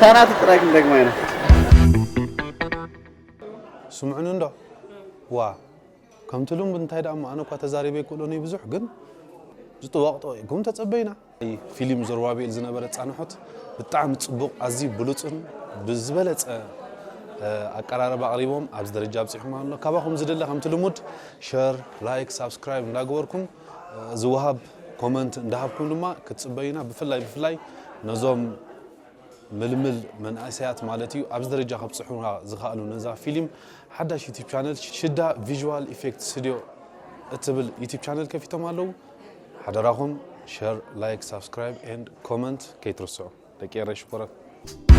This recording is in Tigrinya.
ተራቱ ጥራይ ክንደግማ ኢና። ስምዑኒ እንዶ ዋ፣ ከምቲ ልሙድ እንታይ ደኣ እሞ ኣነ እኳ ተዛሪበ ኣይክእሎን እየ ብዙሕ፣ ግን ዝጥዋቕጦ ኢኹም ተጸበይና። ፊልም ዘሩባቤል ዝነበረ ጻንሖት ብጣዕሚ ጽቡቕ፣ ኣዝዩ ብሉጽን ብዝበለጸ ኣቀራርባ ኣቕሪቦም ኣብዚ ደረጃ ኣብጺሖም ኣሎ። ካባኹም ዝድለ ከምቲ ልሙድ ሸር፣ ላይክ፣ ሳብስክራይብ እንዳገበርኩም ዝወሃብ ኮመንት እንዳሃብኩም ድማ ክትጽበዩና። ብፍላይ ብፍላይ ነዞም ምልምል መንእሰያት ማለት እዩ ኣብዚ ደረጃ ከብጽሑና ዝኸኣሉ ነዛ ፊልም ሓዳሽ ዩቲብ ቻነል ሽዳ ቪዥዋል ኢፌክት ስቱዲዮ እትብል ዩቲብ ቻነል ከፊቶም ኣለዉ። ሓደራኹም ሸር፣ ላይክ፣ ሳብስክራይብ ኤንድ ኮመንት ከይትርስዑ ደቂ ኤረይ ሽኮራት።